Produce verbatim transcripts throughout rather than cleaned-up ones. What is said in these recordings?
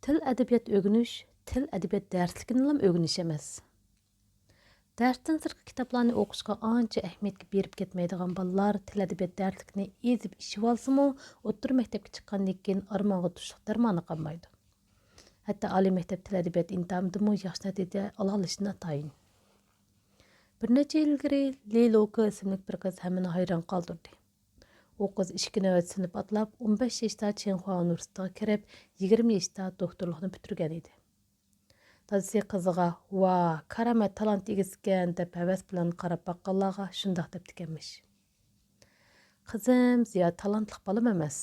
تىل ئەدەبىيات ئۆگىنىش تىل ئەدەبىيات دەرسلىكىنىلا ئۆگىنىش ئەمەس. دەرستىن سىرتقى كىتابلارنى ئوقۇشقا ئانچە ئەھمىيەتكە بېرىپ كەتمەيدىغان بالىلار تىل ئەدەبىيات دەرسلىكىنى ئېزىپ ئىچىۋالسىمۇ، ئوتتۇرا مەكتەپكە چىققاندىن كېيىن ئارمانغا تۇشلۇق دەرمانى قالمايدۇ. ھەتتا ئالىي مەكتەپ تىل ئەدەبىيات ئىمتىھانىدىمۇ ياخشى نەتىجە ئالالىشى ناتايىن. بىر نەچچە يىل ئىلگىرى لى لوكې ئىسىملىك بىر قىز ھەممىنى ھەيران قالدۇردى. ئۇ قىز ئىككى نۆۋەت سىنىپ ئاتلاپ، ئون بەش يېشىدا چىڭخۇا ئۇنىۋېرسىتېتىغا كىرىپ، يىگىرمە يېشىدا دوكتورلۇقنى پۈتتۈرگەن ئىدى. دادىسى قىزىغا، «ۋا، كارامەت، تالانت ئىگىسىكەن» دەپ ھەۋەس بىلەن قاراپ باققانلارغا شۇنداق دەپتىكەنمىش. قىزىم زىيا تالانتلىق بالام ئەمەس.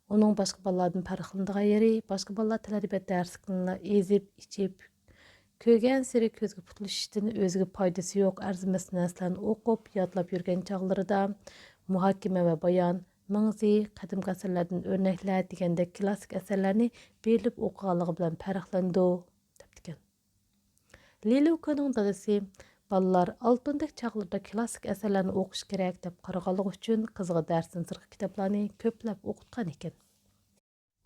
ئۇنىڭ باشقا بالىلاردىن پەرقلىنىدىغان يېرى، باشقا بالىلار تىل ئەدەبىيات دەرسلىكىنىلا ئېزىپ، ئىچىپ، كۆرگەنسېرى كۆزگە پۇتلىشىشتىن ئۆزىگە پايدىسى يوق، ئەرزىمەس نەرسىلەرنى ئوقۇپ، يادلاپ يۈرگەن چاغلىرىدا مۇھاكىمە ۋە بايان، مىڭزى، قەدىمكى ئەسەرلەردىن ئۆرنەكلەر دېگەندەك كىلاسسىك ئەسەرلەرنى بېرىلىپ ئوقۇغانلىقى بىلەن پەرقلىنىدۇ، دەپتىكەن. لى لوكېنىڭ دادىسى بالىلار ئالتۇندەك چاغلىرىدا كىلاسسىك ئەسەرلەرنى ئوقۇشى كېرەك دەپ قارىغانلىقى ئۈچۈن قىزىغا دەرستىن سىرتقى كىتابلارنى كۆپلەپ ئوقۇتقان ئىكەن.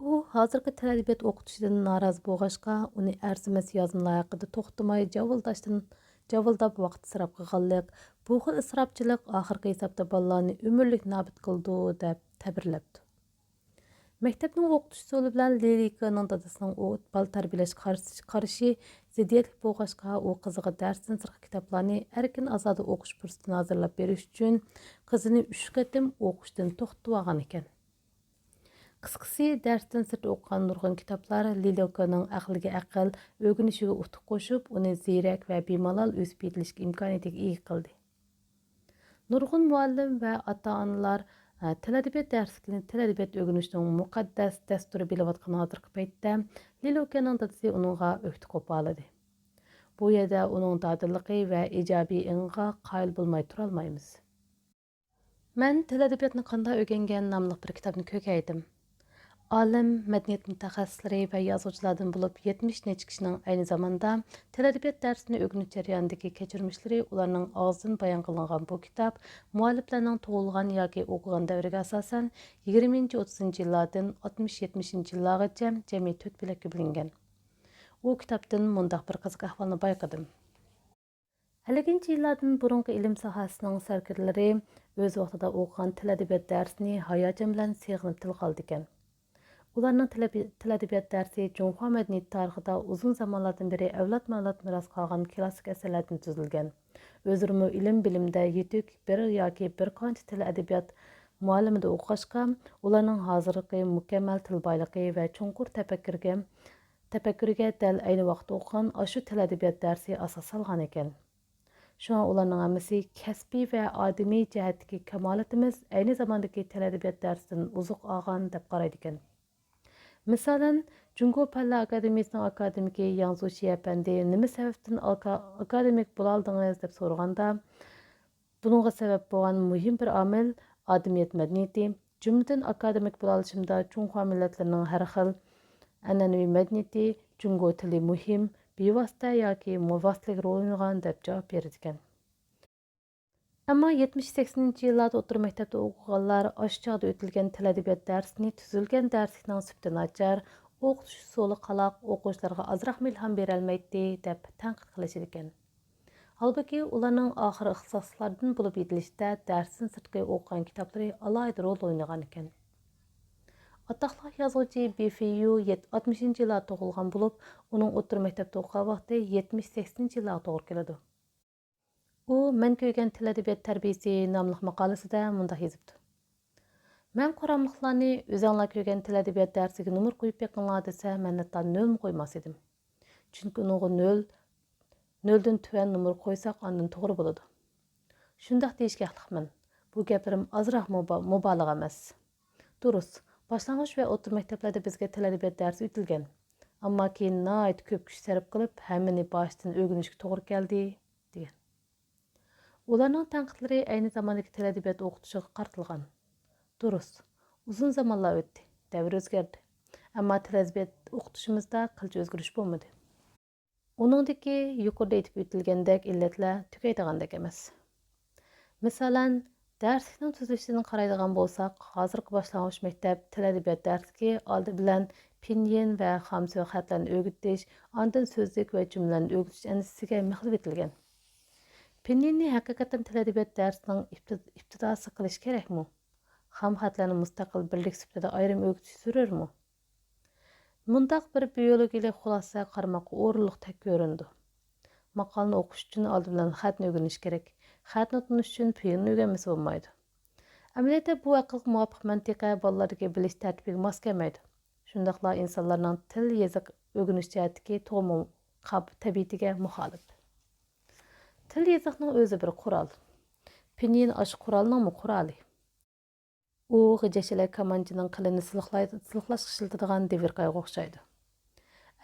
ئۇ ھازىرقى تىل ئەدەبىيات ئوقۇتۇشىدىن نارازى بولغاچقا، ئۇنى ئەرزىمەس يازمىلار ھەققىدە توختىماي جاۋىلداشتىن، جاۋىلداپ ۋاقىت ئىسراپ قىلغانلىق، بۇ خىل ئىسراپچىلىق ئاخىرقى ھېسابتا بالىلارنى ئۆمۈرلۈك نابۇت قىلىدۇ، دەپ تەبىرلەپتۇ. مەكتەپنىڭ ئوقۇتقۇچىسى رولى بىلەن لى لوكېنىڭ دادىسىنىڭ ئۇ بالا تەربىيەلەشكە قارشى، قارشى زىددىيەتلىك بولغاچقا، ئۇ قىزىغا دەرستىن سىرتقى كىتابلارنى ئەركىن ئازادە ئوقۇش پۇرسىتىنى ھازىرلاپ بېرىش ئۈچۈن قىزىنى ئۈچ قېتىم ئوقۇشتىن توختىتىۋالغان ئىكەن. قىسقىسى، دەرستىن سىرت ئوقۇغان نۇرغۇن كىتابلار لى لوكېنىڭ ئەقلىگە ئەقىل، ئۆگىنىشىگە ئۇتۇق قوشۇپ، ئۇنى زېرەك ۋە بىمالال ئۆسۈپ يېتىلىشكە ئىمكانىيىتىگە ئىگە قىلدى. نۇرغۇن مۇئەللىم ۋە ئاتا-ئانىلار، ئە، تىل ئەدەبىيات دەرسلىكىنى تىل ئەدەبىيات ئۆگىنىشنىڭ مۇقەددەس دەستۇرى بىلىۋاتقان ھازىرقى پەيتتە، لى لوكېنىڭ دادىسى ئۇنىڭغا ئۆكتە قوپالىدى. بۇ يەردە ئۇنىڭ دادىللىقى ۋە ئىجابىي ئېڭىغا قايىل بولماي تۇرالمايمىز. مەن تىل ئەدەبىياتنى قانداق ئۆگەنگەن ناملىق بىر كىتابنى كۆرگەيدىم. ئالىم، مەدەنىيەت مۇتەخەسسىسلىرى ۋە يازغۇچىلاردىن بولۇپ يەتمىش نەچچە كىشىنىڭ ئەينى زاماندا تىل ئەدەبىيات دەرسىنى ئۆگىنىش جەريانىدىكى كەچۈرمىشلىرى ئۇلارنىڭ ئاغزىدىن بايان قىلىنغان بۇ كىتاب مۇئەللىپلەرنىڭ تۇغۇلغان ياكى ئوقۇغان دەۋرىگە ئاساسەن، يىگىرمىنچى، ئوتتۇزىنچى يىللاردىن ئاتمىش، يەتمىشىنچى يىللارغىچە جەمئىي تۆت بۆلەككە بۆلۈنگەن. ئۇ كىتابتىن مۇنداق بىر قىزىق ئەھۋالنى بايقىدىم. ئەللىكىنچى يىللاردىن بۇرۇنقى ئىلىم ساھەسىنىڭ سەركىردىلىرى ئۆز ۋاقتىدا ئوقۇغان تىل ئەدەبىيات دەرسىنى ھاياجان بىلەن سېغىنىپ تىلغا ئالىدىكەن. ئۇلارنىڭ تىل ئەبى-، تىل ئەدەبىيات دەرسى جۇڭخۇا مەدەنىيىتى تارىخىدا ئۇزۇن زامانلاردىن بېرى ئەۋلادمۇ ئەۋلاد مىراس قالغان كىلاسسىك ئەسەرلەردىن تۈزۈلگەن. ئۆزلىرىمۇ ئىلىم-بىلىمدە يېتۈك، بىر ياكى بىر قانچە تىل ئەدەبىيات مۇئەللىمىدە ئوقۇغاچقا، ئۇلارنىڭ ھازىرقى مۇكەممەل تىل بايلىقى ۋە چوڭقۇر تەپەككۇرگە تەپەككۇرىگە دەل ئەينى ۋاقىتتا ئوقۇغان ئاشۇ تىل ئەدەبىيات دەرسى ئاساس سالغان ئىكەن. شۇڭا ئۇلارنىڭ ھەممىسى كەسپىي ۋە ئادىمىي جەھەتتىكى كامالىتىمىز ئەينى زاماندىكى تىل ئەدەبىيات دەرسىدىن ئوزۇق ئالغان دەپ قارايدىكەن. مىسالەن، جۇڭگو پەنلەر ئاكادېمىيىسىنىڭ ئاكادېمىكى ياڭ زۇشى ئەپەندى نېمە سەۋەبتىن ئاكا-، ئاكادېمىك بولالدىڭىز دەپ سورىغاندا، بۇنىڭغا سەۋەب بولغان مۇھىم بىر ئامىل ئادىمىيەت مەدەنىيىتى، جۈملىدىن ئاكادېمىك بولالىشىمدا جۇڭخۇا مىللەتلىرىنىڭ ھەر خىل ئەنئەنىۋى مەدەنىيىتى، جۇڭگو تىلى مۇھىم، بىۋاسىتە ياكى مۇۋاسىتىلىك رول ئوينىغان دەپ جاۋاب بېرىدىكەن. ئەمما يەتمىش، سەكسىنىنچى يىللاردا ئوتتۇرا مەكتەپتە ئوقۇغانلار ئاشۇ چاغدا ئۆتۈلگەن تىل ئەدەبىيات دەرسىنى تۈزۈلگەن دەرسلىكنىڭ سۈپىتى ناچار، ئوقۇتۇش ئۇسۇلى قالاق، ئوقۇغۇچىلارغا ئازراقمۇ ئىلھام بېرەلمەيتتى دەپ تەنقىد قىلىشىدىكەن. ھالبۇكى، ئۇلارنىڭ ئاخىرى ئىختىساسلىقلاردىن بولۇپ يېتىلىشتە دەرستىن سىرتقى ئوقۇغان كىتابلىرى ئالاھىدە رول ئوينىغانىكەن. ئاتاقلىق يازغۇچى بى فېييۇ يەت-، ئاتمىشىنچى يىللاردا تۇغۇلغان بولۇپ، ئۇنىڭ ئوتتۇرا مەكتەپتە ئوقۇغان ۋاقتى يەتمىش، سەكسىنىنچى يىللارغا توغرا كېلىدۇ. ئۇ مەن كۆرگەن تىل ئەدەبىيات تەربىيىسى ناملىق ماقالىسىدە مۇنداق يېزىپتۇ. مەن قۇراملىقلارنى ئۆزەڭلار كۆرگەن تىل ئەدەبىيات دەرسىگە نومۇر قويۇپ بېقىڭلار دېسە، مەن ھەتتا نۆلمۇ قويماس ئىدىم. چۈنكى ئۇنىڭغا نۆل، نۆلدىن تۆۋەن نومۇر قويساق، ئاندىن توغرا بولىدۇ. شۇنداق دېيىشكە ھەقلىقمەن. بۇ گەپلىرىم ئازراق مۇبا-، مۇبالىغە ئەمەس. دۇرۇس، باشلانغۇچ ۋە ئوتتۇرا مەكتەپلەردە بىزگە تىل ئەدەبىيات دەرسى ئۆتۈلگەن. ئەمما كېيىن ناھايىتى كۆپ كۈچ سەرپ قىلىپ، ھەممىنى باشتىن ئۆگىنىشكە توغرا كەلدى، دېگەن. ئۇلارنىڭ تەنقىدلىرى ئەينى زاماندىكى تىل ئەدەبىيات ئوقۇتۇشىغا قارىتىلغان. دۇرۇس، ئۇزۇن زامانلار ئۆتتى، دەۋر ئۆزگەردى. ئەمما تىل ئەدەبىيات ئوقۇتۇشىمىزدا قىلچە ئۆزگىرىش بولمىدى. ئۇنىڭدىكى يۇقىرىدا ئېيتىپ ئۆتۈلگەندەك ئىللەتلەر تۈگەيدىغاندەك ئەمەس. مىسالەن، دەرسلىكنىڭ تۈزۈلۈشىدىن قارايدىغان بولساق، ھازىرقى باشلانغۇچ مەكتەپ تىل ئەدەبىيات دەرسلىكى ئالدى بىلەن پىنيىن ۋە خامسۆز خەتلەرنى ئۆگىتىش، ئاندىن سۆزلۈك ۋە جۈملىلەرنى ئۆگىتىش ئەندىزىسىگە مىخلىۋېتىلگەن. پىنيىننى ھەقىقەتەن تىل ئەدەبىيات دەرسىنىڭ ئىپتىد-، ئىپتىداسى قىلىش كېرەكمۇ؟ خام خەتلەرنى مۇستەقىل بىرلىك سۈپىتىدە ئايرىم ئۆگىتىش زۆرۈرمۇ؟ مۇنداق بىر بىيولوگىيەلىك خۇلاسىگە قارىماققا ئورۇنلۇقتەك كۆرۈنىدۇ. ماقالىنى ئوقۇش ئۈچۈن ئالدى بىلەن خەتنى ئۆگىنىش كېرەك. خەتنى تونۇش ئۈچۈن پىنيىننى ئۆگەنمىسە بولمايدۇ. ئەمەلىيەتتە بۇ ئەقىلگە مۇۋاپىق مەنتىقە بالىلارنىڭكى بىلىش تەرتىپىگە ماس كەلمەيدۇ. شۇنداقلا ئىنسانلارنىڭ تىل، يېزىق ئۆگىنىش جەھەتتىكى تۇغما قاب-، تەبىئىتىگە مۇخالىپ. تىل يېزىقنىڭ ئۆزى بىر قورال. پىنيىن ئاشۇ قورالنىڭمۇ قورالى. ئۇ غىجەكچىلەر كامانچىنىڭ قېلىنى سىلىقلاي-، سىلىقلاشقا ئىشلىتىدىغان دېۋىركايغا ئوخشايدۇ.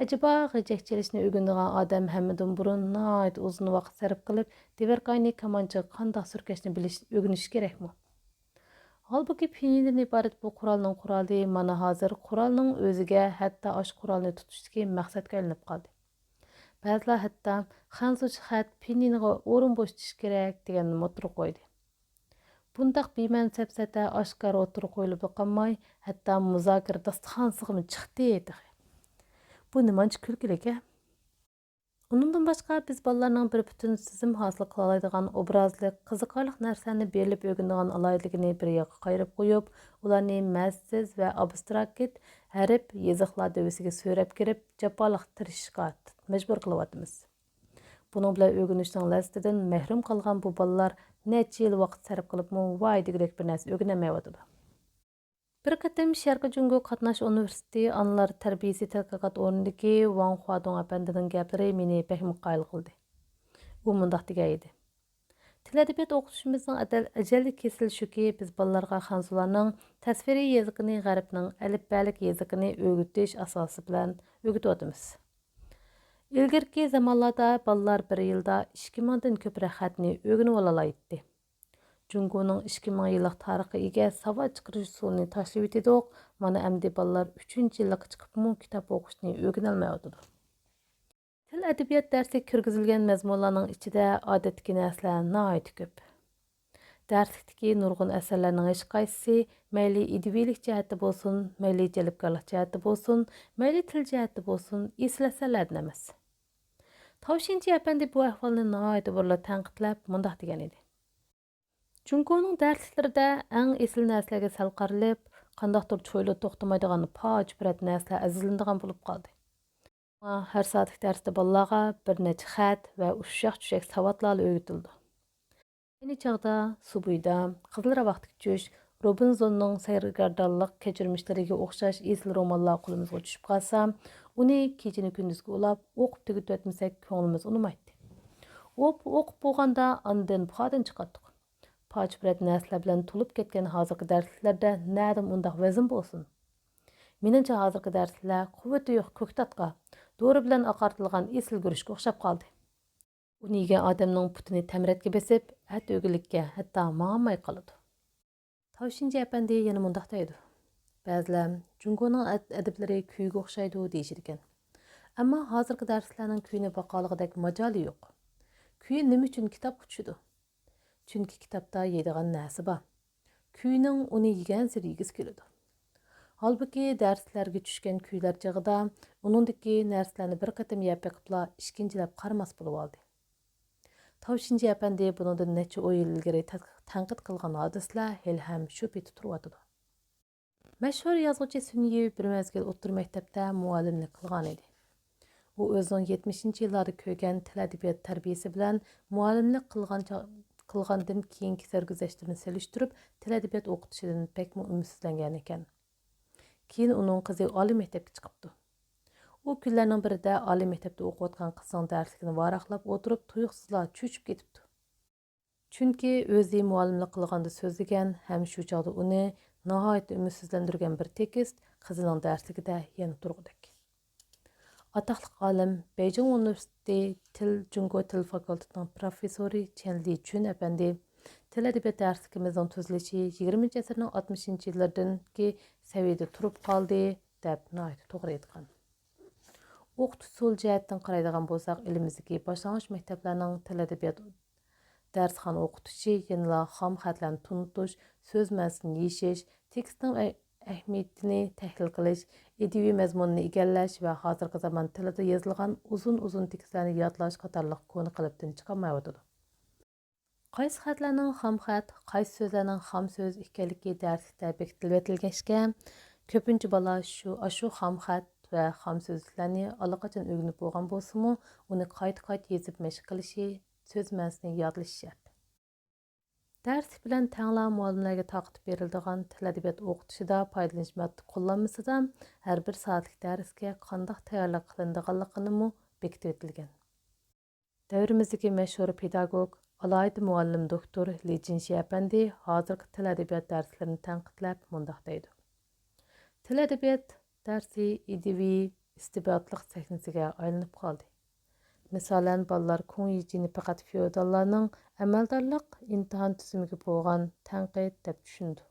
ئەجەبا، غىجەك چېلىشنى ئۆگىنىدىغان ئادەم ھەممىدىن بۇرۇن ناھايىتى ئۇزۇن ۋاقىت سەرپ قىلىپ، دېۋىركاينى كامانچىغا قانداق سۈركەشنى بىلىش، ئۆگىنىشى كېرەكمۇ؟ ھالبۇكى، پىنيىندىن ئىبارەت بۇ قورالنىڭ قورالى مانا ھازىر قورالنىڭ ئۆزىگە، ھەتتا ئاشۇ قورالنى تۇتۇشتىكى مەقسەتكە ئايلىنىپ قالدى. بەزىلەر ھەتتا خەنزۇچە خەت پىنيىنغا ئورۇن بوشىتىش كېرەك دېگەننىمۇ ئوتتۇرىغا قويدى. بۇنداق بىمەنە سەپسەتە ئاشكارا ئوتتۇرىغا قويۇلۇپلا قالماي، ھەتتا مۇزاكىرە داستىخانىسىغىمۇ چىقتى تېخى. بۇ نېمانچە كۈلكىلىك ھە؟ ئۇنىڭدىن باشقا، بىز بالىلارنىڭ بىر پۈتۈن سېزىم ھاسىل قىلالايدىغان ئوبرازلىق، قىزىقارلىق نەرسىلەرنى بېرىلىپ ئۆگىنىدىغان ئالاھىدىلىكىنى بىر ياققا قايرىپ قويۇپ، ئۇلارنى مەنىسىز ۋە ئابستراكت ھەرپ، يېزىقلار دۆۋىسىگە سۆرەپ كىرىپ، جاپالىق تىرىشىشقا مەجبۇر قىلىۋاتىمىز. بۇنىڭ بىلەن ئۆگىنىشنىڭ لەززىتىدىن مەھرۇم قالغان بۇ بالىلار نەچچە يىل ۋاقىت سەرپ قىلىپمۇ ۋاي دېگۈدەك بىر نەرسە ئۆگىنەلمەيۋاتىدۇ. بىر قېتىم شەرقىي جۇڭگو قاتناش ئۇنىۋېرسىتېتى ئانىلار تەربىيىسى تەتقىقات ئورنىدىكى ۋاڭ خۇادۇڭ ئەپەندىنىڭ گەپلىرى مېنى بەكمۇ قايىل قىلدى. ئۇ مۇنداق دېگەن ئىدى: تىل ئەدەبىيات ئوقۇتقۇچىمىزنىڭ ئەدەل-، ئەجەللىك كېسىلى شۇكى، بىز بالىلارغا خەنزۇلارنىڭ تەسۋىرىي يېزىقىنى، غەربنىڭ ئەلىپبەلىك يېزىقىنى ئۆگىتىش ئاساسى بىلەن ئۆگىتىۋاتىمىز. ئىلگىرىكى زامانلاردا بالىلار بىر يىلدا ئىككى مىڭدىن كۆپرەك خەتنى ئۆگىنىۋالالايتتى. جۇڭگونىڭ ئىككى مىڭ يىللىق تارىخقا ئىگە ساۋات چىقىرىش ئۇسۇلىنى تاشلىۋېتىدۇق، مانا ئەمدى بالىلار ئۈچىنچى يىللىققا چىقىپمۇ كىتاب ئوقۇشنى ئۆگىنەلمەيۋاتىدۇ. تىل ئەدەبىيات دەرسىگە كىرگۈزۈلگەن مەزمۇنلارنىڭ ئىچىدە ئادەتتىكى نەرسىلەر ناھايىتى كۆپ. دەرسلىكتىكى نۇرغۇن ئەسەرلەرنىڭ ھېچقايسىسى، مەيلى ئىدىيىۋىلىك جەھەتتە بولسۇن، مەيلى جەلپكارلىق جەھەتتە بولسۇن، مەيلى تىل جەھەتتە بولسۇن، ئېسىل ئەسەرلەردىن ئەمەس. تاۋشىنچى ئەپەندى بۇ ئەھۋالنى ناھايىتى بۇرۇنلا تەنقىدلەپ، مۇنداق دېگەن ئىدى: جۇڭگونىڭ دەرسلىكلىرىدە ئەڭ ئېسىل نەرسىلەرگە سەل قارىلىپ، قانداقتۇر چويلا توختىمايدىغان پاچ-پۈرەت نەرسىلەر ئەزىزلىنىدىغان بولۇپ قالدى. شۇڭا ھەر سائەتلىك دەرستە بالىلارغا بىر نەچچە خەت ۋە ئۇششاق-چۈششەك ساۋاتلارلا ئۆگىتىلىدۇ. ئەينى چاغدا سۇبۇيدا، قىزىل راۋاقتىكى چۈش، روبىنزوننىڭ سەرگەردانلىق كەچۈرمىشلىرىگە ئوخشاش ئېسىل رومانلار قولىمىزغا چۈشۈپ قالسا، ئۇنى كېچىنى كۈندۈزگە ئۇلاپ، ئوقۇپ تۈگىتىۋەتمىسەك، كۆڭلىمىز ئۇنىمايتتى. ئوقۇپ، ئوقۇپ بولغاندا ئاندىن پۇخادىن چىقاتتۇق. پاچ-پۈرەت نەرسىلەر بىلەن تولۇپ كەتكەن ھازىرقى دەرسلىكلەردە نەدىمۇ ئۇنداق ۋەزىن بولسۇن؟ مېنىڭچە، ھازىرقى دەرسلىكلەر قۇۋۋىتى يوق كۆكتاتقا، دورا بىلەن ئاقارتىلغان ئېسىل گۈرۈچكە ئوخشاپ قالدى. ئۇنى يېگەن ئادەمنىڭ پۇتىنى تەمرەتكە بېسىپ، ئەتىگۈلۈككە ھەتتا ماڭالماي قالىدۇ. تاۋشىنچى ئەپەندى يەنە مۇنداق دەيدۇ: بەزىلەر جۇڭگونىڭ ئەد-، ئەدىبلىرى كۈيىگە ئوخشايدۇ دېيىشىدىكەن. ئەمما ھازىرقى دەرسلىكلەرنىڭ كۈيىنى باقالىغۇدەك ماجالى يوق. كۈيى نېمە ئۈچۈن كىتابقا چۈشىدۇ؟ چۈنكى كىتابتا يەيدىغان نەرسە بار. كۈينىڭ ئۇنى يېگەنسېرى يېگۈسى كېلىدۇ. ھالبۇكى، دەرسلەرگە چۈشكەن كۈيلەر چېغىدا ئۇنىڭدىكى نەرسىلەرنى بىر قېتىم يەپ بېقىپلا، ئىككىنچىلەپ قارىماس بولۇۋالدى. تاۋشىنچى ئەپەندى بۇنىڭدىن نەچچە ئون يىل ئىلگىرى تەت-، تەنقىد قىلغان ھادىسىلەر ھېلىھەم شۇ پېتى تۇرۇۋاتىدۇ. مەشھۇر يازغۇچى سۈن يۈ بىر مەزگىل ئوتتۇرا مەكتەپتە مۇئەللىملىك قىلغانىدى. ئۇ ئۆزىنىڭ يەتمىشىنچى يىللاردا كۆرگەن تىل ئەدەبىيات تەربىيىسى بىلەن مۇئەللىملىك قىلغان چا-، قىلغاندىن كېيىنكى سەرگۈزەشتىنى سېلىشتۇرۇپ، تىل ئەدەبىيات ئوقۇتۇشىدىن بەكمۇ ئۈمىدسىزلەنگەنىكەن. كېيىن ئۇنىڭ قىزى ئالىي مەكتەپكە چىقىپتۇ. ئۇ كۈنلەرنىڭ بىرىدە ئالىي مەكتەپتە ئوقۇۋاتقان قىزىنىڭ دەرسلىكىنى ۋاراقلاپ ئولتۇرۇپ، تۇيۇقسىزلا چۆچۈپ كېتىپتۇ. چۈنكى ئۆزى مۇئەللىملىك قىلغاندا سۆزلىگەن ھەم شۇ چاغدا ئۇنى ناھايىتى ئۈمىدسىزلەندۈرگەن بىر تېكىست قىزىنىڭ دەرسلىكىدە يەنە تۇرغۇدەك. ئاتاقلىق ئالىم، بېيجىڭ ئۇنىۋېرسىتېتى تىل، جۇڭگو تىل فاكۇلتېتىنىڭ پروفېسسورى چيەن لىچۈن ئەپەندى، تىل ئەدەبىيات دەرسلىكىمىزنىڭ تۈزۈلۈشى يىگىرمىنچى ئەسىرنىڭ ئاتمىشىنچى يىللىرىدىكى سەۋىيەدە تۇرۇپ قالدى، دەپ ناھايىتى توغرا ئېيتقان. ئوقۇتۇش ئۇسۇلى جەھەتتىن قارايدىغان بولساق، ئېلىمىزدىكى باشلانغۇچ مەكتەپلەرنىڭ تىل ئەدەبىيات دەرسخانا ئوقۇتۇشى يەنىلا خام خەتلەرنى تونۇتۇش، سۆز مەنىسىنى يېشىش، تېكىستنىڭ ئە-، ئەھمىيىتىنى تەھلىل قىلىش، ئىدىيىۋى مەزمۇننى ئىگىلەش ۋە ھازىرقى زامان تىلىدا يېزىلغان ئۇزۇن-ئۇزۇن تېكىستلەرنى يادلاش قاتارلىق كونا قېلىپتىن چىقالمايۋاتىدۇ. قايسى خەتلەرنىڭ خام خەت، قايسى سۆزلەرنىڭ خام سۆز ئىكەنلىكى دەرسلىكتە بېكىتىلىۋېتىلگەچكە، كۆپىنچە بالا شۇ، ئاشۇ خام خەت ۋە خام سۆزلۈكلەرنى ئاللىقاچان ئۆگىنىپ بولغان بولسىمۇ، ئۇنى قايتا-قايتا يېزىپ مەشىق قىلىشى، سۆز مەنىسىنى يادلىشى شەرت. دەرسلىك بىلەن تەڭلا مۇئەللىملەرگە تارقىتىپ بېرىلىدىغان تىل ئەدەبىيات ئوقۇتۇشىدا پايدىلىنىش ماددا قوللانمىسىدا ھەر بىر سائەتلىك دەرسكە قانداق تەييارلىق قىلىنىدىغانلىقىنىمۇ بېكىتىۋېتىلگەن. دەۋرىمىزدىكى مەشھۇر پېداگوگ، ئالاھىدە مۇئەللىم دوكتور لى جىنشى ئەپەندى ھازىرقى تىل ئەدەبىيات دەرسلىرىنى تەنقىدلەپ مۇنداق دەيدۇ: تىل ئەدەبىيات دەرسى ئىدىيىۋى ئىستىبداتلىق سەھنىسىگە ئايلىنىپ قالدى. مىسالەن، بالىلار كۇڭ يىجىنى پەقەت فېئوداللارنىڭ ئەمەلدارلىق ئىمتىھان تۈزۈمىگە بولغان تەنقىد دەپ چۈشىنىدۇ.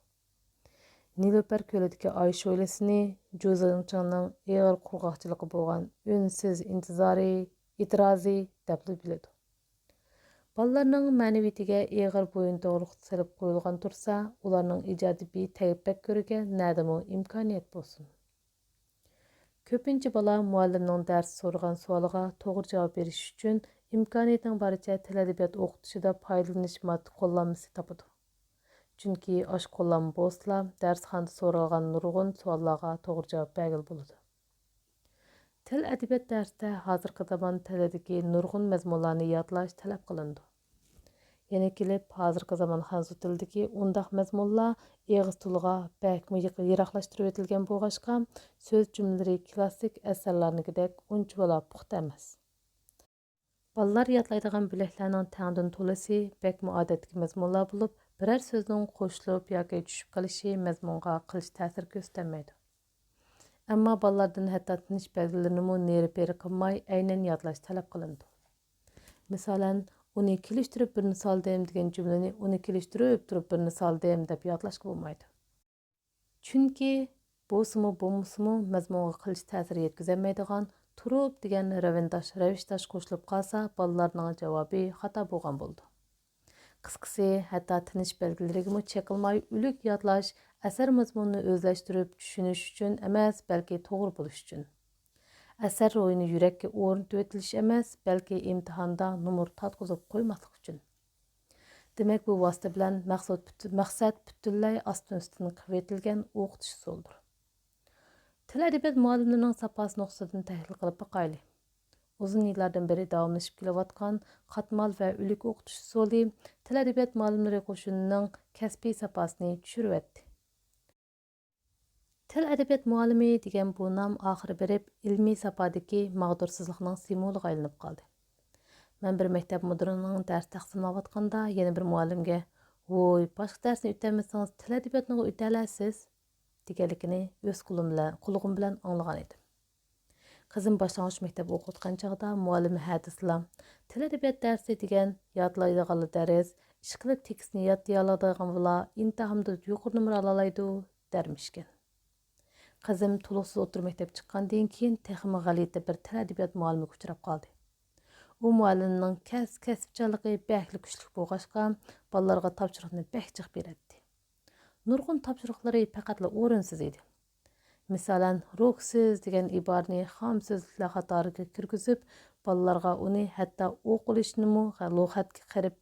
نىلۇپەر كۆلىدىكى ئاي شولىسىنى، جۇ زېڭچىڭنىڭ ئېغىر قۇرغاقچىلىقى بولغان ئۈنسىز ئىنتىزارى، ئېتىرازى دەپلا بىلىدۇ. بالىلارنىڭ مەنىۋىيىتىگە ئېغىر بويۇنتۇرۇق سېلىپ قويۇلغان تۇرسا، ئۇلارنىڭ ئىجادىي تەپەككۇرىگە نەدىمۇ ئىمكانىيەت بولسۇن؟ كۆپىنچە بالا مۇئەللىمنىڭ دەرستە سورىغان سوئالىغا توغرا جاۋاب بېرىش ئۈچۈن ئىمكانىيىتىنىڭ بارىچە تىل ئەدەبىيات ئوقۇتۇشىدا پايدىلىنىش ماددا قوللانمىسى تاپىدۇ. چۈنكى ئاشۇ قوللانما بولسىلا، دەرسخانىدا سورالغان نۇرغۇن سوئاللارغا توغرا جاۋاب بەرگىلى بولىدۇ. تىل ئەدەبىيات دەرسىدە ھازىرقى زامان تىلىدىكى نۇرغۇن مەزمۇنلارنى يادلاش تەلەپ قىلىنىدۇ. يەنە كېلىپ، ھازىرقى زامان خەنزۇ تىلىدىكى ئۇنداق مەزمۇنلار ئېغىز تىلىغا بەكمۇ يىق-، يىراقلاشتۇرۇۋېتىلگەن بولغاچقا، سۆز جۈملىلىرى كىلاسسىك ئەسەرلەرنىڭكىدەك ئۇنچىۋالا پۇختا ئەمەس. بالىلار يادلايدىغان بۆلەكلەرنىڭ تەڭدىن تولىسى بەكمۇ ئادەتتىكى مەزمۇنلار بولۇپ، بىرەر سۆزنىڭ قوشۇلۇپ ياكى چۈشۈپ قېلىشى مەزمۇنغا قىلچە تەسىر كۆرسىتەلمەيدۇ. ئەمما بالىلاردىن ھەتتا تىنىش بەلگىلىرىنىمۇ نېرى-پېرى قىلماي، ئەينەن يادلاش تەلەپ قىلىنىدۇ. مىسالەن، «ئۇنى كېلىشتۈرۈپ بىرنى سالدىم» دېگەن جۈملىنى «ئۇنى كېلىشتۈرۈپ تۇرۇپ بىرنى سالدىم» دەپ يادلاشقا بولمايدۇ. چۈنكى بولسىمۇ بولمىسىمۇ مەزمۇنغا قىلچە تەسىر يەتكۈزەلمەيدىغان «تۇرۇپ» دېگەن رەۋىنداش، رەۋىشداش قوشۇلۇپ قالسا، بالىلارنىڭ جاۋابى خاتا بولغان بولىدۇ. قىسقىسى، ھەتتا تىنىش بەلگىلىرىگىمۇ چېقىلماي ئۆلۈك يادلاش ئەسەر مەزمۇنىنى ئۆزلەشتۈرۈپ چۈشىنىش ئۈچۈن ئەمەس، بەلكى توغرا بولۇش ئۈچۈن. ئەسەر روھىنى يۈرەككە ئورنىتىۋېتىلىش ئەمەس، بەلكى ئىمتىھاندا نومۇر تارتقۇزۇپ قويماسلىق ئۈچۈن. دېمەك، بۇ ۋاسىتە بىلەن مەقسەت پۈت-، مەقسەت پۈتۈنلەي ئاستىن-ئۈستۈن قىلىۋېتىلگەن ئوقۇتۇش ئۇسۇلىدۇر. تىل ئەدەبىيات مۇئەللىملىرىنىڭ ساپاسى نۇقتىسىدىن تەھلىل قىلىپ باقايلى. ئۇزۇن يىللاردىن بېرى داۋاملىشىپ كېلىۋاتقان قاتمال ۋە ئۆلۈك ئوقۇتۇش ئۇسۇلى تىل ئەدەبىيات مۇئەللىملىرى قوشۇنىنىڭ كەسپىي ساپاسىنى چۈشۈرۈۋەتتى. تىل ئەدەبىيات مۇئەللىمى دېگەن بۇ نام ئاخىرى بېرىپ ئىلمىي ساپادىكى ماغدۇرسىزلىقنىڭ سىمۋولىغا ئايلىنىپ قالدى. مەن بىر مەكتەپ مۇدىرىنىڭ دەرس تەقسىملەۋاتقاندا يەنە بىر مۇئەللىمگە، «ۋوي، باشقا دەرسنى ئۆتەلمىسىڭىز، تىل ئەدەبىياتنىغۇ ئۆتەلەرسىز» دېگەنلىكىنى ئۆز قولۇم بىلەن، قۇلىقىم بىلەن ئاڭلىغان ئىدىم. قىزىم باشلانغۇچ مەكتەپتە ئوقۇۋاتقان چاغدا مۇئەللىمى ھە دېسىلا، «تىل ئەدەبىيات دەرسى دېگەن يادلايدىغانلا دەرس، ئىشقىلىپ تېكىستنى ياد دېيەلەيدىغان بالا ئىمتىھاندا يۇقىرى نومۇر ئالالايدۇ» دەرمىشكەن. قىزىم تولۇقسىز ئوتتۇرا مەكتەپ چىققاندىن كېيىن تېخىمۇ غەلىتە بىر تىل ئەدەبىيات مۇئەللىمىگە ئۇچراپ قالدى. ئۇ مۇئەللىمنىڭ كەس-، كەسىپچانلىقى بەكلا كۈچلۈك بولغاچقا، بالىلارغا تاپشۇرۇقنى بەك جىق بېرەتتى. نۇرغۇن تاپشۇرۇقلىرى پەقەتلا ئورۇنسىز ئىدى. مىسالەن، «روھسىز» دېگەن ئىبارىنى خام سۆزلۈكلەر قاتارىغا كىرگۈزۈپ، بالىلارغا ئۇنى ھەتتا ئوقۇلۇشىنىمۇ لۇغەتكە قېرىپ،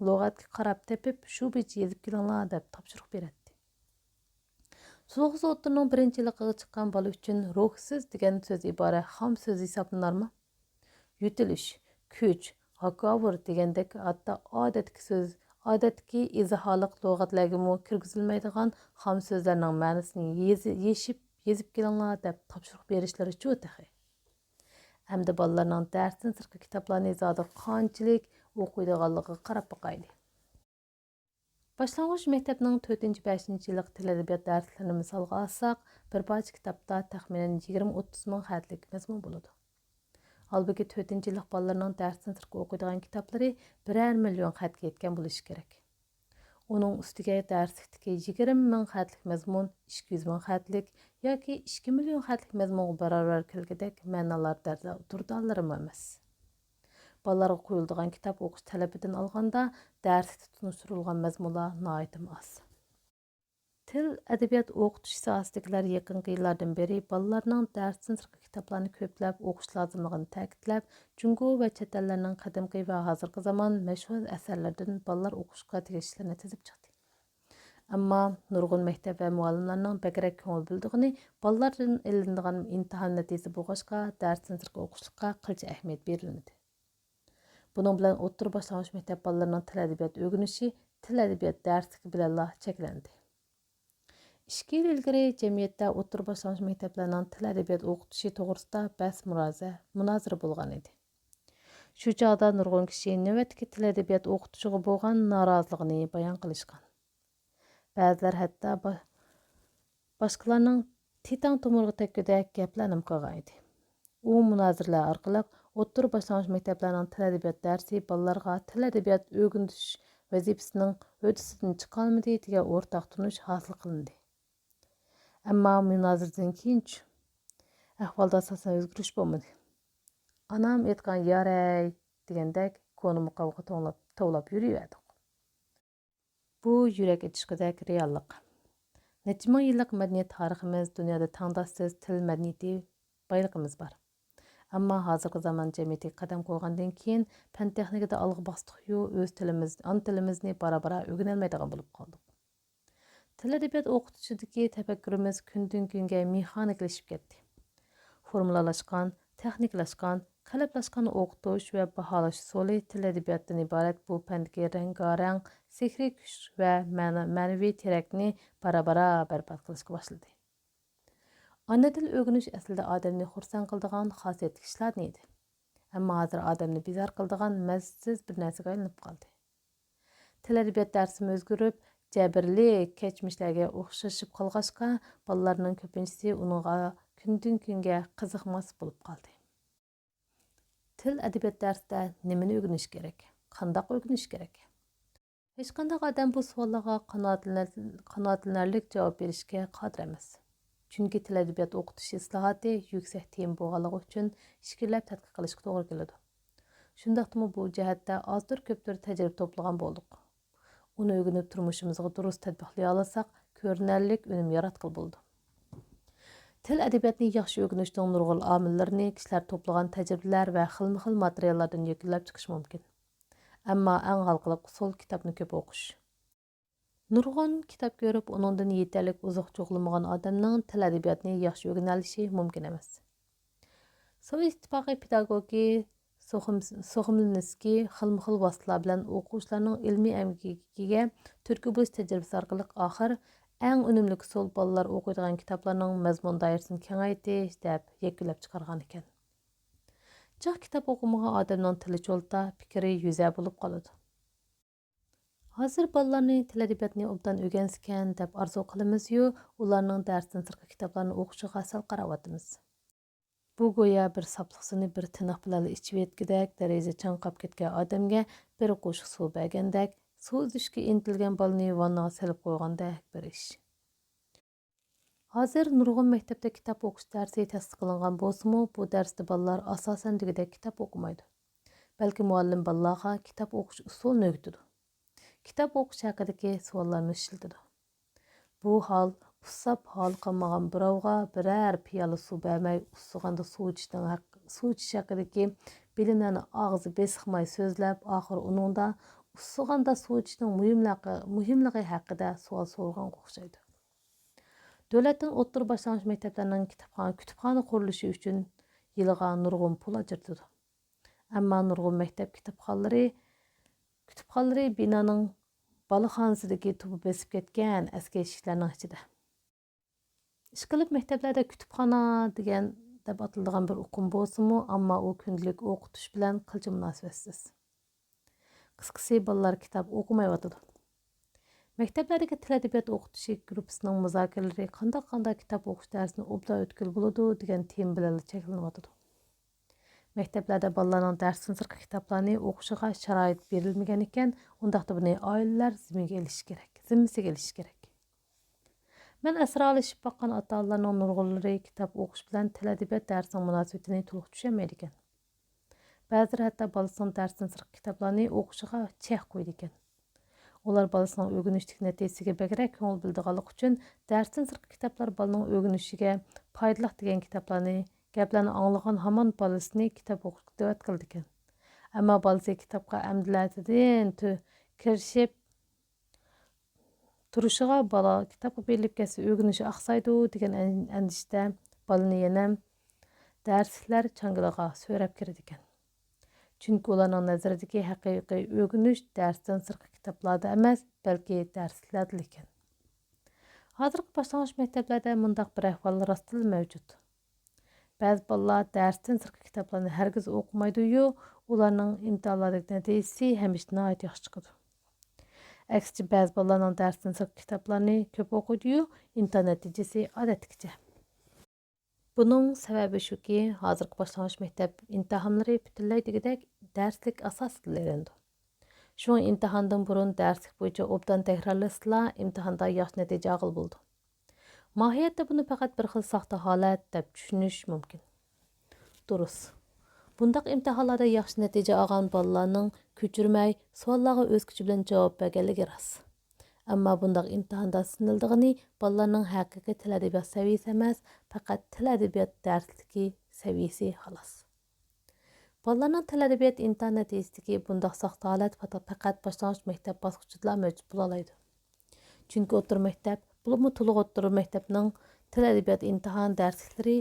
لۇغەتكە قاراپ تېپىپ، شۇ بويىچە يېزىپ كېلىڭلار دەپ تاپشۇرۇق بېرەتتى. تولۇقسىز ئوتتۇرىنىڭ بىرىنچى يىللىقىغا چىققان بالا ئۈچۈن روھسىز دېگەن سۆز ئىبارە خام سۆز ھېسابلىنارمۇ؟ يۆتىلىش، كۈچ، ھاكاۋۇر دېگەندەك ھەتتا ئادەتتىكى سۆز، ئادەتتىكى ئىزھارلىق لۇغەتلەرگىمۇ كىرگۈزۈلمەيدىغان خام سۆزلەرنىڭ مەنىسىنى يېزى-، يېشىپ، يېزىپ كېلىڭلار دەپ تاپشۇرۇق بېرىشلىرىچۇ تېخى. ئەمدى بالىلارنىڭ دەرستىن سىرتقى كىتابلارنى زادى قانچىلىك ئوقۇيدىغانلىقىغا قاراپ باقايلى. باشلانغۇچ مەكتەپنىڭ تۆتىنچى، بەشىنچى يىللىق تىل ئەدەبىيات دەرسلىرىنى مىسالغا ئالساق، بىر پارچە كىتابتا تەخمىنەن يىگىرمە ئوتتۇز مىڭ خەتلىك مەزمۇن بولىدۇ. ھالبۇكى، تۆتىنچى يىللىق بالىلارنىڭ دەرستىن سىرتقى ئوقۇيدىغان كىتابلىرى بىرەر مىليون خەتكە يەتكەن بولۇشى كېرەك. ئۇنىڭ ئۈستىگە دەرسلىكتىكى يىگىرمە مىڭ خەتلىك مەزمۇن ئىككى يۈز مىڭ خەتلىك ياكى ئىككى مىليون خەتلىك مەزمۇنغا باراۋەر كەلگۈدەك مەنىلەر دەردە دۇردانىلىرىمۇ ئەمەس. بالىلارغا قويۇلىدىغان كىتاب ئوقۇش تەلىپىدىن ئالغاندا، دەرسلىكتە تونۇشتۇرۇلغان مەزمۇنلار ناھايىتىمۇ ئاز. تىل، ئەدەبىيات ئوقۇتۇش ساھەسىدىكىلەر يېقىنقى يىللاردىن بېرى بالىلارنىڭ دەرستىن سىرتقى كىتابلارنى كۆپلەپ ئوقۇش لازىملىقىنى تەكىتلەپ، جۇڭگو ۋە چەت ئەللەرنىڭ قەدىمكى ۋە ھازىرقى زامان مەشھۇر ئەسەرلىرىدىن بالىلار ئوقۇشقا تېگىشلىكلەرنى تىزىپ چىقتى. ئەمما نۇرغۇن مەكتەپ ۋە مۇئەللىملەرنىڭ بەكرەك كۆڭۈل بۆلىدىغىنى بالىلاردىن ئېلىنىدىغان ئىمتىھان نەتىجىسى بولغاچقا، دەرستىن سىرتقى ئوقۇشلۇققا قىلچە ئەھمىيەت بېرىلمىدى. بۇنىڭ بىلەن ئوتتۇرا باشلانغۇچ مەكتەپ بالىلىرىنىڭ تىل ئەدەبىيات ئۆگىنىشى تىل ئەدەبىيات دەرسلىكى بىلەنلا چەكلەندى. ئىككى يىل ئىلگىرى جەمئىيەتتە ئوتتۇرا باشلانغۇچ مەكتەپلەرنىڭ تىل ئەدەبىيات ئوقۇتۇشى توغرىسىدا بەس مۇنازىرە، مۇنازىرە بولغان ئىدى. شۇ چاغدا نۇرغۇن كىشى نۆۋەتتىكى تىل ئەدەبىيات ئوقۇتۇشىغا بولغان نارازىلىقىنى بايان قىلىشقان. بەزىلەر ھەتتا با-، باشقىلارنىڭ تېتەڭ تومۇرىغا تەگكۈدەك گەپلەرنىمۇ قىلغان ئىدى. ئۇ مۇنازىرىلەر ئارقىلىق ئوتتۇرا باشلانغۇچ مەكتەپلەرنىڭ تىل ئەدەبىيات دەرسى بالىلارغا تىل ئەدەبىيات ئۆگىتىش ۋەزىپىسىنىڭ ھۆددىسىدىن چىقالمىدى دېگەن ئورتاق تونۇش ھاسىل قىلىندى. ئەمما مۇنازىرىدىن كېيىنچۇ؟ ئەھۋالدا ئاساسەن ئۆزگىرىش بولمىدى. ئانام ئېيتقان «يارەي» دېگەندەك كونا مۇقامغا توڭلاپ، توۋلاپ يۈرۈۋەردۇق. بۇ يۈرەك ئېچىشقۇدەك رېئاللىق. نەچچە مىڭ يىللىق مەدەنىيەت تارىخىمىز، دۇنيادا تەڭداشسىز تىل مەدەنىيىتى بايلىقىمىز بار. ئەمما ھازىرقى زامان جەمئىيىتىگە قەدەم قويغاندىن كېيىن، پەن-تېخنىكىدا ئالغا باستۇقيۇ، ئۆز تىلىمىز، ئانا تىلىمىزنى بارا-بارا ئۆگىنەلمەيدىغان بولۇپ قالدۇق. تىل-ئەدەبىيات ئوقۇتۇشىدىكى تەپەككۇرىمىز كۈندىن-كۈنگە مېخانىكىلىشىپ كەتتى. فورمۇلالاشقان، تېخنىكىلاشقان، قېلىپلاشقان ئوقۇتۇش ۋە باھالاش ئۇسۇلى تىل-ئەدەبىياتتىن ئىبارەت بۇ پەندىكى رەڭگارەڭ سېھرىي كۈچ ۋە مەنا-، مەنىۋى تىرەكنى بارا-بارا بەربات قىلىشقا باشلىدى. ئانا تىل ئۆگىنىش ئەسلىدە ئادەمنى خۇرسەن قىلىدىغان خاسىيەتلىك ئىشلاردىن ئىدى. ئەمما ھازىر ئادەمنى بىزار قىلىدىغان مەززىسىز بىر نەرسىگە ئايلىنىپ قالدى. تىل-ئەدەبىيات دەرسىمۇ ئۆزگىرىپ، جەبىرلىك كەچمىشلەرگە ئوخشىشىپ قالغاچقا، بالىلارنىڭ كۆپىنچىسى ئۇنىڭغا كۈندىن-كۈنگە قىزىقماس بولۇپ قالدى. تىل-ئەدەبىيات دەرسىدە نېمىنى ئۆگىنىش كېرەك؟ قانداق ئۆگىنىش كېرەك؟ ھېچقانداق ئادەم بۇ سوئاللارغا قانائەتلىنەر-، قانائەتلىنەرلىك جاۋاب بېرىشكە قادىر ئەمەس. چۈنكى تىل-ئەدەبىيات ئوقۇتۇش ئىسلاھاتى يۈكسەك تېما بولغانلىقى ئۈچۈن ئىچكىرىلەپ تەتقىق قىلىشقا توغرا كېلىدۇ. شۇنداقتىمۇ بۇ جەھەتتە ئازدۇر-كۆپتۇر تەجرىبە توپلىغان بولدۇق. ئۇنى ئۆگىنىپ تۇرمۇشىمىزغا دۇرۇس تەتبىقلىيالىساق، كۆرۈنەرلىك ئۈنۈم ياراتقىلى بولىدۇ. تىل-ئەدەبىياتنى ياخشى ئۆگىنىشنىڭ نۇرغۇن ئامىللىرىنى كىشىلەر توپلىغان تەجرىبىلەر ۋە خىلمۇ خىل ماتېرىياللاردىن يەكۈنلەپ چىقىش مۇمكىن. ئەمما ئەڭ ھالقىلىق ئۇسۇل كىتابنى كۆپ ئوقۇش. نۇرغۇن كىتاب كۆرۈپ، ئۇنىڭدىن يېتەرلىك ئوزۇق جۇغلىمىغان ئادەمنىڭ تىل-ئەدەبىياتنى ياخشى ئۆگىنەلىشى مۇمكىن ئەمەس. سوۋېت ئىتتىپاقى پېداگوگى سوخۇم-، سوخوملىنسكىي خىلمۇ خىل ۋاسىتىلەر بىلەن ئوقۇغۇچىلارنىڭ ئىلمىي ئەمگىكىگە تۈرتكە بولۇش تەجرىبىسى ئارقىلىق ئاخىر ئەڭ ئۈنۈملۈك ئۇسۇل بالىلار ئوقۇيدىغان كىتابلارنىڭ مەزمۇن دائىرىسىنى كېڭەيتىش دەپ يەكۈنلەپ چىقارغان ئىكەن. جىق كىتاب ئوقۇمىغان ئادەمنىڭ تىلى چولتا، پىكرى يۈزە بولۇپ قالىدۇ. ھازىر بالىلارنى تىل-ئەدەبىياتنى ئوبدان ئۆگەنسىكەن دەپ ئارزۇ قىلىمىزيۇ، ئۇلارنىڭ دەرستىن سىرتقى كىتابلارنى ئوقۇشىغا سەل قاراۋاتىمىز. بۇ گويا بىر ساپلىقسىنى بىر تىنىق بىلەنلا ئىچىۋەتكۈدەك دەرىجىدە چاڭقاپ كەتكەن ئادەمگە بىر قوشۇق سۇ بەرگەندەك، سۇ ئۈزۈشكە ئىنتىلگەن بالىنى ۋاننىغا سېلىپ قويغاندەك بىر ئىش. ھازىر نۇرغۇن مەكتەپتە كىتاب ئوقۇش دەرسى تەستىقلانغان بولسىمۇ، بۇ دەرستە بالىلار ئاساسەن دېگۈدەك كىتاب ئوقۇمايدۇ. بەلكى مۇئەللىم بالىلارغا كىتاب ئوقۇش ئۇسۇلىنى ئۆگىتىدۇ. كىتاب ئوقۇش ھەققىدىكى سوئاللارنى ئىشلىتىدۇ. بۇ ھال ئۇسساپ ھالى قالمىغان بىراۋغا بىرەر پىيالە سۇ بەرمەي، ئۇسسىغاندا سۇ ئىچىشنىڭ ھەق-، سۇ ئىچىش ھەققىدىكى بىلىملەرنى ئاغزى بېسىقماي سۆزلەپ، ئاخىرى ئۇنىڭدا ئۇسسىغاندا سۇ ئىچىشنىڭ مۇھىملىقى، مۇھىملىقى ھەققىدە سوئال سورىغانغا ئوخشايدۇ. دۆلەتتىن ئوتتۇرا باشلانغۇچ مەكتەپلەرنىڭ كىتابخانا، كۇتۇپخانا قۇرۇلۇشى ئۈچۈن يىلىغا نۇرغۇن پۇل ئاجرىتىدۇ. ئەمما نۇرغۇن مەكتەپ كۇتۇپخانىلىرى، كۇتۇپخانىلىرى بىنانىڭ بالىخانىسىدىكى تۇبى بېسىپ كەتكەن ئەسكى ئىشىكلەرنىڭ ئىچىدە. ئىشقىلىپ، مەكتەپلەردە كۇتۇپخانا دېگەن، دەپ ئاتىلىدىغان بىر ئۇقۇم بولسىمۇ، ئەمما ئۇ كۈندىلىك ئوقۇتۇش بىلەن قىلچە مۇناسىۋەتسىز. قىسقىسى، بالىلار كىتاب ئوقۇمايۋاتىدۇ. مەكتەپلەردىكى تىل-ئەدەبىيات ئوقۇتۇشى گۇرۇپپىسىنىڭ مۇزاكىرىلىرى قانداق، قانداق كىتاب ئوقۇش دەرسىنى ئوبدان ئۆتكىلى بولىدۇ دېگەن تېما بىلەنلا چەكلىنىۋاتىدۇ. مەكتەپلەردە بالىلارنىڭ دەرستىن سىرتقى كىتابلارنى ئوقۇشىغا شارائىت بېرىلمىگەن ئىكەن، ئۇنداقتا بۇنى ئائىلىلەر زىممىگە ئېلىشى كېرەك، زىممىسىگە ئېلىشى كېرەك. مەن ئەسرالىشىپ باققان ئاتا-ئانىلارنىڭ نۇرغۇنلىرى كىتاب ئوقۇش بىلەن تىل-ئەدەبىيات دەرسىنىڭ مۇناسىۋىتىنى تولۇق چۈشەنمەيدىكەن. بەزىلىرى ھەتتا بالىسىنىڭ دەرستىن سىرتقى كىتابلارنى ئوقۇشىغا چەك قويىدىكەن. ئۇلار بالىسىنىڭ ئۆگىنىشتىكى نەتىجىسىگە بەكرەك كۆڭۈل بۆلىدىغانلىقى ئۈچۈن، دەرستىن سىرتقى كىتابلار بالىنىڭ ئۆگىنىشىگە پايدىلىق دېگەن كىتابلارنى، گەپلەرنى ئاڭلىغان ھامان بالىسىنى كىتاب ئوقۇشقا دەۋەت قىلىدىكەن. ئەمما بالىسى كىتابقا ئەمدىلەتىدىن تۈ-، كىرىشىپ، تۇرۇشىغا، بالا كىتابقا بېرىلىپ كەتسە ئۆگىنىشى ئاقسايدۇ دېگەن ئەن-، ئەندىشىدە بالىنى يەنە دەرسلىكلەر چاڭگىلىغا سۆرەپ كىرىدىكەن. چۈنكى ئۇلارنىڭ نەزىرىدىكى ھەقىقىي ئۆگىنىش دەرستىن سىرتقى كىتابلاردا ئەمەس، بەلكى دەرسلىكلەردىلا ئىكەن. ھازىرقى باشلانغۇچ مەكتەپلەردە مۇنداق بىر ئەھۋال راستتىنلا مەۋجۇت. بەزى بالىلار دەرستىن سىرتقى كىتابلارنى ھەرگىز ئوقۇمايدۇ-يۇ، ئۇلارنىڭ ئىمتىھانلاردىكى نەتىجىسى ھەمىشە ناھايىتى ياخشى چىقىدۇ. ئەكسىچە، بەزى بالىلارنىڭ دەرستىن سىرتقى كىتابلارنى كۆپ ئوقۇيدۇ-يۇ، ئىمتىھان نەتىجىسى ئادەتتىكىچە. بۇنىڭ سەۋەبى شۇكى، ھازىرقى باشلانغۇچ مەكتەپ ئىمتىھانلىرى پۈتۈنلەي دېگۈدەك دەرسلىك ئاساسىدىلا ئېلىنىدۇ. شۇڭا ئىمتىھاندىن بۇرۇن دەرسلىك بويىچە ئوبدان تەكرارلىسىلا، ئىمتىھاندا ياخشى نەتىجە ئالغىلى بولىدۇ. ماھىيەتتە بۇنى پەقەت بىر خىل ساختا ھالەت دەپ چۈشىنىش مۇمكىن. دۇرۇس. بۇنداق ئىمتىھانلاردا ياخشى نەتىجە ئالغان بالىلارنىڭ كۆچۈرمەي، سوئاللارغا ئۆز كۈچى بىلەن جاۋاب بەرگەنلىكى راست. ئەمما بۇنداق ئىمتىھاندا سىنىلىدىغىنى بالىلارنىڭ ھەقىقىي تىل ئەدەبىيات سەۋىيىسى ئەمەس، پەقەت تىل ئەدەبىيات دەرسلىكى سەۋىيىسى، خالاس. بالىلارنىڭ تىل ئەدەبىيات ئىمتىھان نەتىجىسىدىكى بۇنداق ساختا ھالەت پەقەت، پەقەت باشلانغۇچ مەكتەپ باسقۇچىدىلا مەۋجۇت بولالايدۇ. چۈنكى ئوتتۇرا مەكتەپ، بولۇپمۇ تولۇق ئوتتۇرا مەكتەپنىڭ تىل ئەدەبىيات ئىمتىھان دەرسلىكلىرى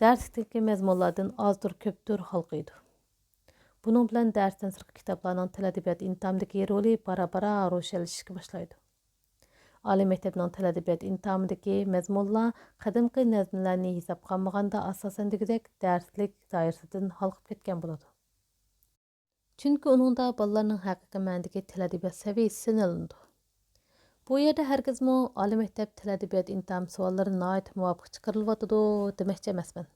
دەرسلىكتىكى مەزمۇنلاردىن ئازدۇر كۆپتۇر ھالقىيدۇ. بۇنىڭ بىلەن دەرستىن سىرتقى كىتابلارنىڭ تىل ئەدەبىيات ئىمتىھانىدىكى رولى بارا-بارا روشەنلىشىشكە باشلايدۇ. ئالىي مەكتەپنىڭ تىل ئەدەبىيات ئىمتىھانىدىكى مەزمۇنلار قەدىمكى نەزمىلەرنى ھېسابقا ئالمىغاندا، ئاساسەن دېگۈدەك دەرسلىك دائىرىسىدىن ھالقىپ كەتكەن بولىدۇ. چۈنكى ئۇنىڭدا بالىلارنىڭ ھەقىقىي مەنىدىكى تىل ئەدەبىيات سەۋىيىسى سىنىلىنىدۇ. بۇ يەردە ھەرگىزمۇ ئالىي مەكتەپ تىل ئەدەبىيات ئىمتىھان سوئاللىرى ناھايىتى مۇۋاپىق چىقىرىلىۋاتىدۇ دېمەكچى ئەمەسمەن.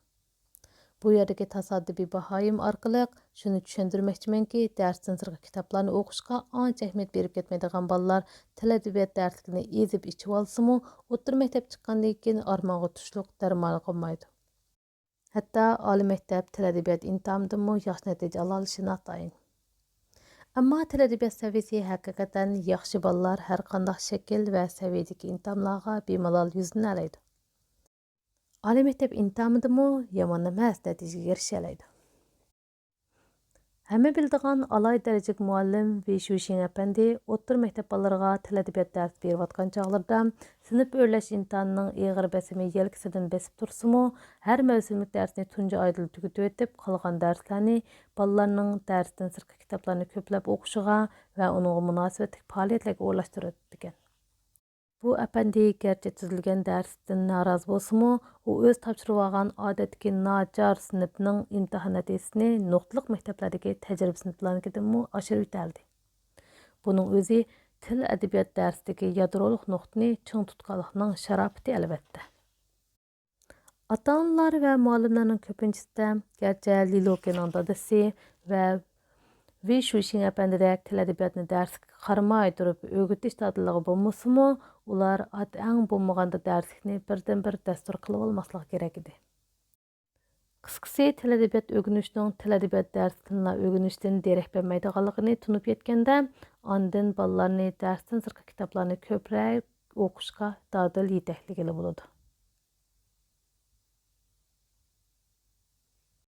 بۇ يەردىكى تاسادىپىي باھايىم ئارقىلىق شۇنى چۈشەندۈرمەكچىمەنكى، دەرستىن سىرتقى كىتابلارنى ئوقۇشقا ئانچە ئەھمىيەت بېرىپ كەتمەيدىغان بالىلار تىل ئەدەبىيات دەرسلىكىنى ئېزىپ ئىچىۋالسىمۇ، ئوتتۇرا مەكتەپ چىققاندىن كېيىن ئارمانغا تۇشلۇق دەرمانغا قونمايدۇ. ھەتتا ئالىي مەكتەپ تىل ئەدەبىيات ئىمتىھانىدىنمۇ ياخشى نەتىجە ئالالىشى ناتايىن. ئەمما تىل ئەدەبىيات سەۋىيىسى ھەقىقەتەن ياخشى بالىلار ھەرقانداق شەكىل ۋە سەۋىيەدىكى ئىمتىھانلارغا بىمالال يۈزلىنەلەيدۇ. ئالىي مەكتەپ ئىمتىھانىدىمۇ يامان ئەمەس نەتىجىگە ئېرىشەلەيدۇ. ھەممە بىلىدىغان ئالاھىدە دەرىجىلىك مۇئەللىم ۋېي شۈشىڭ ئەپەندى ئوتتۇرا مەكتەپ بالىلىرىغا تىل ئەدەبىيات دەرسى بېرىۋاتقان چاغلىرىدا، سىنىپ ئۆرلەش ئىمتىھانىنىڭ ئېغىر بېسىمى يەلكىسىدىن بېسىپ تۇرسىمۇ، ھەر مەۋسۇملۇق دەرسنى تۇنجى ئايدىلا تۈگىتىۋېتىپ، قالغان دەرسلەرنى بالىلارنىڭ دەرستىن سىرتقى كىتابلارنى كۆپلەپ ئوقۇشىغا ۋە ئۇنىڭغا مۇناسىۋەتلىك پائالىيەتلەرگە ئورۇنلاشتۇرۇۋېتىدىكەن. بۇ ئەپەندى گەرچە تۈزۈلگەن دەرستىن نارازى بولسىمۇ، ئۇ ئۆز تاپشۇرۇۋالغان ئادەتتىكى ناچار سىنىپنىڭ ئىمتىھان نەتىجىسىنى نۇقتىلىق مەكتەپلەردىكى تەجرىبە سىنىپلارنىڭكىدىنمۇ ئاشۇرۇۋېتەلىدى. بۇنىڭ ئۆزى تىل ئەدەبىيات دەرسىدىكى يادرولۇق نۇقتىنى چىڭ تۇتقانلىقىنىڭ شاراپىتى، ئەلۋەتتە. ئاتا-ئانىلار ۋە مۇئەللىملەرنىڭ كۆپىنچىسىدە، گەرچە لىلوكېنىڭ دادىسى ۋە ۋېي شۈشىڭ ئەپەندىدەك تىل-ئەدەبىياتنى دەرسلىككە قارىماي تۇرۇپ ئۆگىتىش دادىللىقى بولمىسىمۇ، ئۇلار ئات ئەڭ بولمىغاندا دەرسلىكنى بىردىنبىر دەستۇر قىلىۋالماسلىقى كېرەك ئىدى. قىسقىسى، تىل-ئەدەبىيات ئۆگىنىشنىڭ تىل-ئەدەبىيات دەرسىدىنلا ئۆگىنىشتىن دېرەك بەرمەيدىغانلىقىنى تونۇپ يەتكەندە، ئاندىن بالىلارنى دەرستىن سىرتقى كىتابلارنى كۆپرەك ئوقۇشقا دادىل يېتەكلىگىلى بولىدۇ.